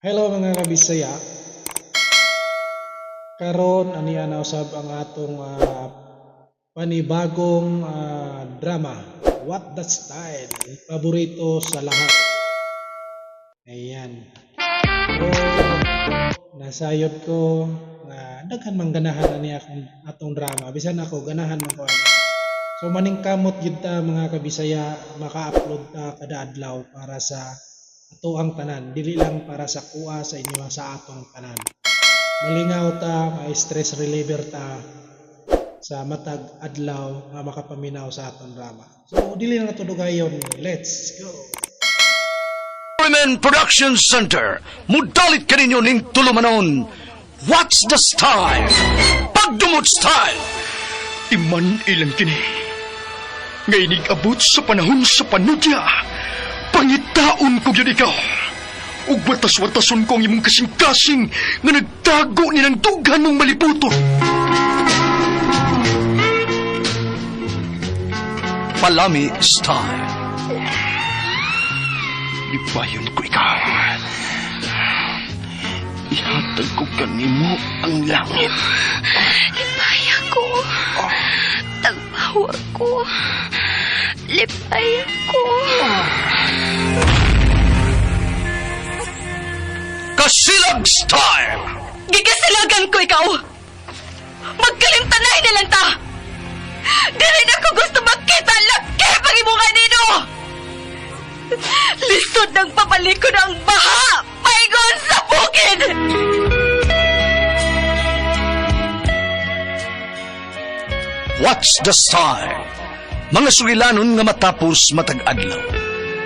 Hello mga kabisaya. Karon ania na usab ang atong panibagong drama. What the Style? Paborito sa lahat. Ayan. So, nasayod ko nga daghan man ganahan ani akong atong drama. Bisan ako ganahan man ko ani. So maningkamot gyud ta mga kabisaya, maka-upload ta kada adlaw para sa ato ang tanan, dili lang para sa kuha sa inyo, sa atong tanan. Malingaw ta, ma-stress reliever ta sa matag adlaw nga makapaminaw sa atong drama. So dili na nato dugayon. Let's go. Women Production Center, mudalit kaninyo ning tulumanon. What's the Style? Pagdumot style! Iman ilang kini. Nga inig-abot sa panahon sa panudya. Pangitaon ko gyud ikaw. Ug watas-watason ko ang imong kasing-kasing nga nagtago ni ng dughan mong malibuton. Palami style. Lipayon ko ikaw. Ihatag ko kanimo ang langit. Lipaya ko. Tagpawa ko. Lipaya ko. Kasilag style! Gigasilagan ko ikaw! Magkalimtanay na lang ta! Dili na ko gusto makita laki pag imong kanino! Lisod ng papalikod ang baha! Paingon sa bukid! What's the Style? Mga sugilanon nga matapos matag adlaw.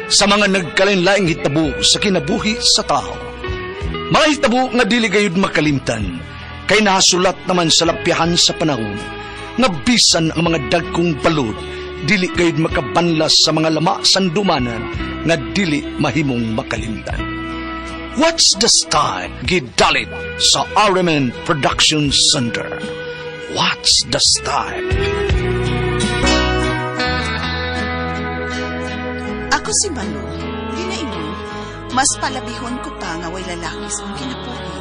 Sa mga nagkalain-laing hitabo sa kinabuhi sa tao. Mga hitabo nga dili gayud makalimtan, kay nahasulat naman sa lapyahan sa panahon, nga bisan ang mga dagkong balod, dili gayud makabanlas sa mga lama sandumanan nga dili mahimong makalimtan. What's the Style? Gidalit sa RMN Production Center. What's the Style? Ako si Malu, ginaingon, mas palabihon ko pa nga way lalaki sa akong kinabuhi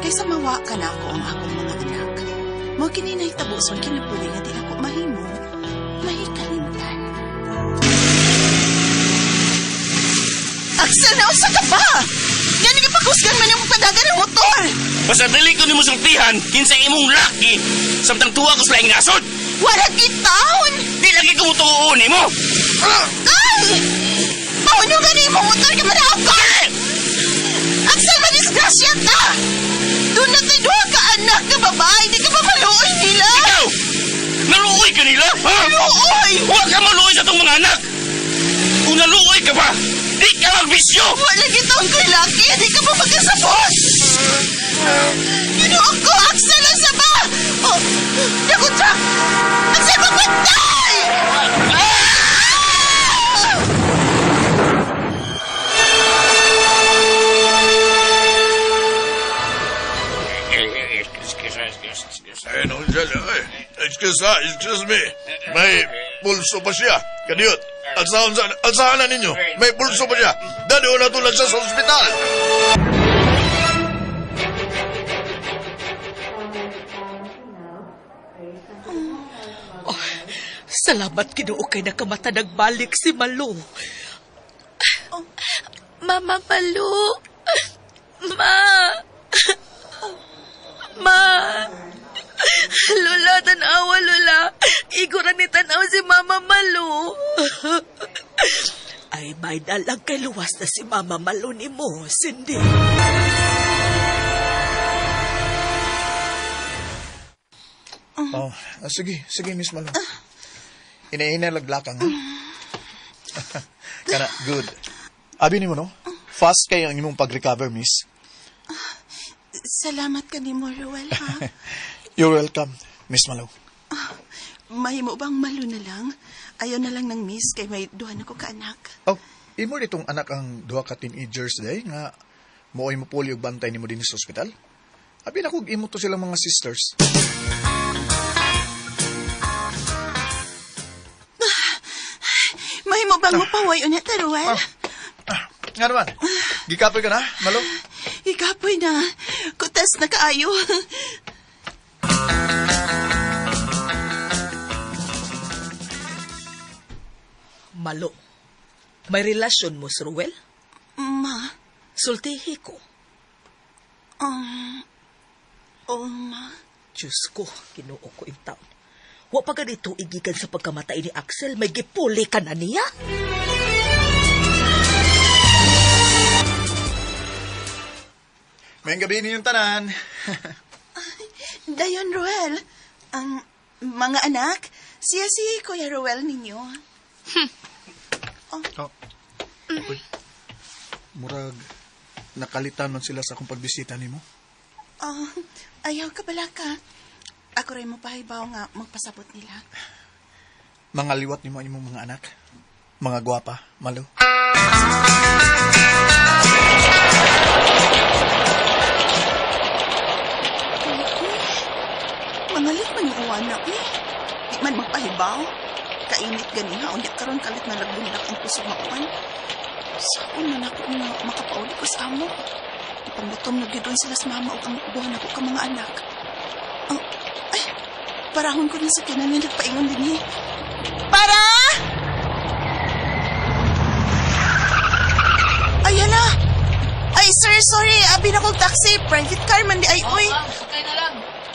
kaysa mawa ka na ako ang akong mga anak. Mao kini nahitabo sa akong kinabuhi nga di ako mahimo, mahikalimtan. Axel, nausa ka ba? Gani ka pakusgan man yung padagan ng motor! Basta dili ko nimo sultihan kinsa imong laki samtang tuwa ko sa laing nasod. Wala kitaon! Di lagi ko mutuon nimo. Ay! Pauno gani imong motor ka manahapon! Axel, madisgrasya ka! Doon na tayo duha ka anak na babae, di ka pa maluoy nila! Ikaw! Naluoy ka nila? Ha? Maluoy! Huwag ka maluoy sa itong mga anak! Kung naluoy ka pa, di ka magbisyo! Wala gitong ko'y laki, di ka pa magkasabot! Ginoo ko, Axel, ang saba! Oh, naku, Jack! Axel, mapatay! Ah! Ay, no, excuse, ha, excuse me. May pulso pa siya. Kadiyot, alsahan na ninyo. May pulso pa siya. Dado na tulad siya sa ospital. Salamat Ginoo kay nakamata nagbalik si Malu. Mama Malu! Ma! Ma! Lola, tanawa, Lola. Igo ra ni tanaw si Mama Malu. Ay, may dalag kay luwas na si Mama Malu ni mo, Cindy. Oh, sige, sige, Miss Malu. Inaina laglakang, ha? Kana, good. Abi nimo, no? Fast kayo ang imong pag-recover, miss. Salamat ka ni mo, Ruel, ha? You're welcome, Miss Malu. Mahimo bang Malu na lang? Ayaw na lang ng miss kay may duha na ko kaanak. Oh, imo nitong anak ang duha ka teenagers day nga mooy mo puli og bantay nimo dinhi sa ospital. Abi na kog imo to silang mga sisters. Mahimo bang mupaway unya ta, Ruel? Nga naman, gikapoy ka na, Malu? Ikapoy na. Kutas na kaayo. Malo. May relasyon mo si Ruel? Ma, Sultihi ko. oh ma. Diyos ko, Ginoo ko in taon. Wa pa ganito igikan sa pagkamatay ni Axel, may gipuli ka na niya? May gabi ninyong tanan. Dayon, Ruel. Ang mga anak, siya si Kuya Ruel ninyo. Oh. Uy. Murag, nakalitan man sila sa akong pagbisita nimo. Oh, ayaw ka bala ka. Ako rin mo pahibaw nga magpasabot nila. Mga liwat nimo ang imong mga anak. Mga gwapa, malo. Mangalit man yung uwan na, eh. Di man magpahibaw. Kainit ganiha, unya karon kalit na nagbundak ang kusog nga uwan. Saon man ako nga makapauli ko sa amo. Ipangutom na gyud sila sa mama ug ang duha nako ka mga anak. Ang, ay, parahon ko rin sa kinan nga nagpaingon din eh. Para! Ay, hala! Ay, sir, sorry. Abi na kong taxi. Private car man di ay, uy. Ma'am, sakay na lang.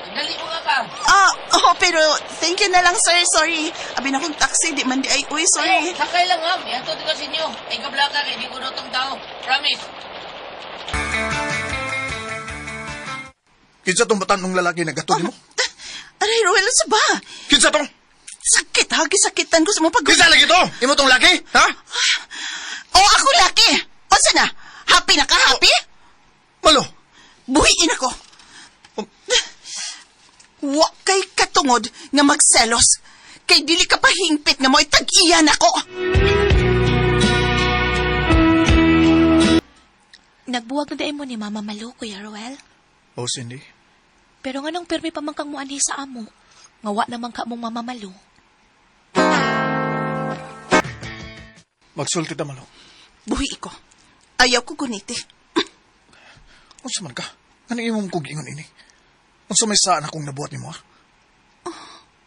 Dali mo nga ka. Ah, oh, pero thank you na lang, sir. Sorry. Abi na kong taxi, di man di ay, uy, sorry. Ay, sakay lang, ma'am. Ihatod ko sa inyo. Ay, kablaka kay di ko tong tao. Promise. Kinsa tong batanong lalaki nagatod nimo? Aray, Ruel, ano sa ba? Kinsa tong? Sakit, ha? Gisakitan ko sa mga pag... Kinsa lagi to? Imo tong laki? Ha? Oh, ako laki! Unsa na? Happy na ka, happy? Malo. Buhiin ako. Wa kay katungod nga magselos. Kay dili ka pa hingpit nga mo'y tag-iyan ako. Nagbuwag na dahil mo ni Mama Malu, Kuya Ruel. Oh, Cindy. Pero nganong pirmi pa man kang muanhi sa amo, nga wa naman ka mong Mama Malu. Magsulti ta malo. Buhi ko. Ayaw ko guniti. Unsa man ka? Ano imong kog ingon ini? Unsa may saan akong nabuhat nimo ha?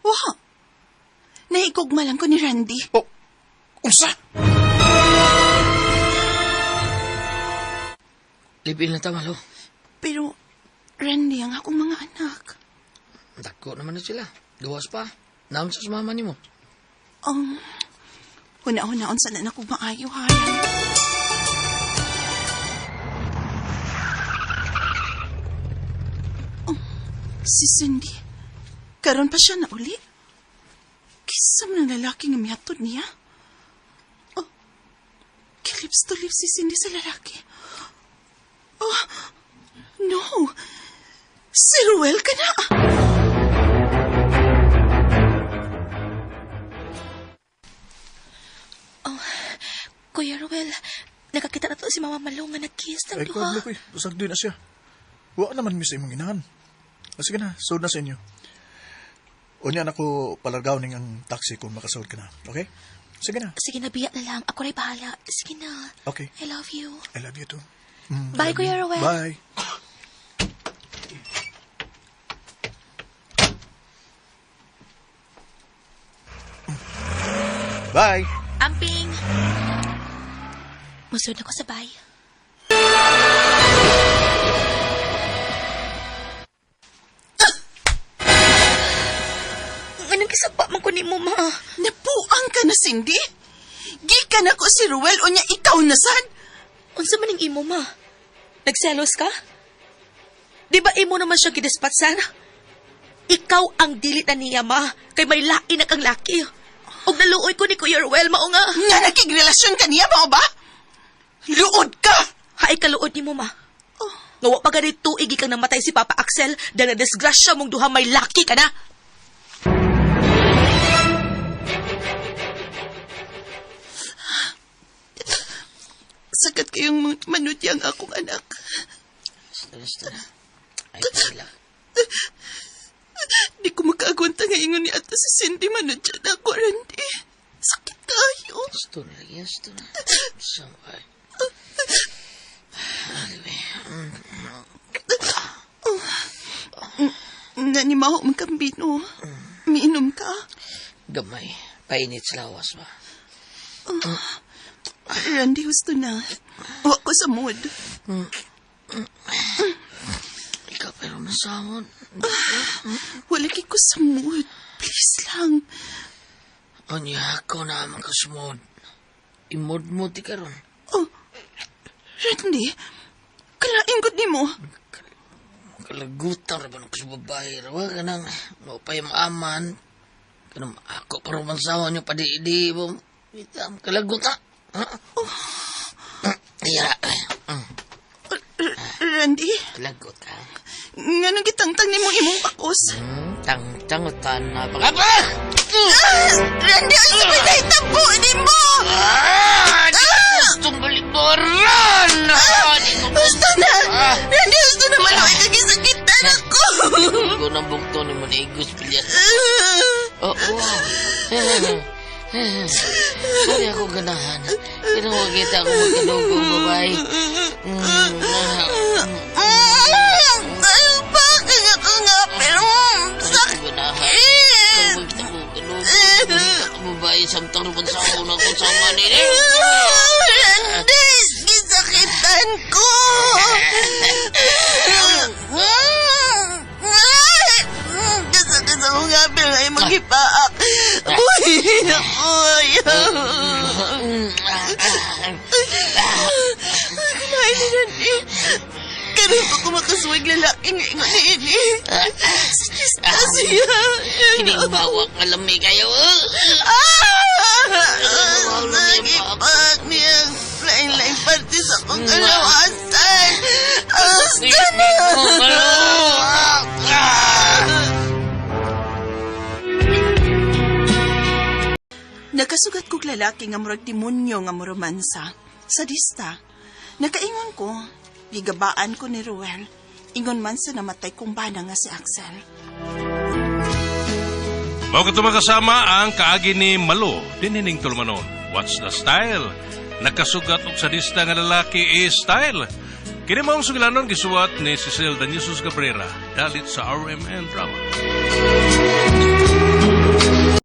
Wa. Naigugma lang ko ni Randy. Oh, unsa? Lipin na ta, malo. Pero, Randy ang akong mga anak. Dako naman na sila. Gawas pa. Naam sa mama nimo. Huna-hunaon sa na ako maayo, ha? Oh, si Cindy. Karon pa siya na uli. Kisa man ang lalaki nga mihatod niya. Oh, kilips to lips si Cindy sa lalaki. Oh, no. Si Ruel ka na. Kuya Ruel, nakakita na to si Mama Malu nga nag-kiss ng Ay, duha. kuadlo ko eh. Basag din na siya. Wa naman mi sa imong inahan. Ah, sige na, sud na sa inyo. Unya na ko palargaw ning ang taxi kung makasud ka na. Okay? Sige na. Sige na, biya na lang. Ako rin bahala. Sige na. Okay. I love you. I love you too. Bye, Kuya Ruel. Bye. Bye. Amping! Musunod ako sa bay. Anong kisapa man ko ni mo, ma? Napuang ka na, Cindy? Gikan ako si Ruel o niya ikaw na sad? Unsa man ang imo, ma? Nagselos ka? Di ba imo naman siyang gidispatsan? Ikaw ang dili na niya, ma. Kay may lain na kang laki. Og naluoy ko ni Kuya Ruel, mao nga. Nga nakigrelasyon ka niya, mao ba? Luod ka! Haay kaluod nimo, ma. Nga wa pa gani tuig kang namatay si Papa Axel dahil na disgrasya mong duha may laki ka na. Sakat kayong manutya ang akong anak. Basta na. Ay, sila. Di ko makaagwanta nga ingon ni ato si Cindy manutya na ako, Randy. Sakit kayo. Gusto na lagi. Gusto na. Samay. Anyway. Nga ni maho man kang bino. Miinom ka. Gamay. Painit sa lawas ba? Randy, gusto na. Wa ko sa mood. Ikaw pero masamon. Wala kay ko sa mood. Please lang. Unya ako na makasmod. Imod mo ti karon. Oh, Randy, kalain ko ni mo. Kalagutan ra ba nung sa babae ra ka nang mapay maaman. Kanang ako pa romansawan niyo padi-di mo. Itam kalaguta. Ha? Iya. Randy, Kalagot ka. nga nang gitangtang ni mo imong bakos. Tang-tang na pa. Aba! Randy, ang sabay na itabo ni mo! Ah! Di ko gustong balibaran! Ah! Di ko Gusto na! Randy, gusto na maluwi ka gisakitan ako! Ko nang bukto ni Manigos Pilyas. Oo. Sorry ako ganahan. Pero kita ako magkadugong babae. Bakit ako nga, pero Sakit. sakit! Kita ko magkadugong babae. Samtang naman sa ako na kung sama nila. Randy, gisakitan ko! Kasakit sa akong apel ay magipaak. Uy, ako, ayaw. Kumain ni Randy. Karoon pa ko makasuwag lalaki nga ingon ni ini. Sa siya. Hindi bawak alam eh kayo. Ah! Nagipak niya. Lain-lain parte sa akong kalawasan. Asta na! Nakasugat kog lalaki nga murag demonyo nga moromansa. Sadista. Nakaingon ko, gigabaan ko ni Ruel. Ingon man sa namatay kong bana nga si Axel. Mao kato makasama ang kaagi ni Malo, dinining tulumanon. What's the style? Nakasugat og sadista nga lalaki is style. Kini maong sugilanon gisuwat ni Cecil Danyesus Cabrera dalit sa RMN Drama.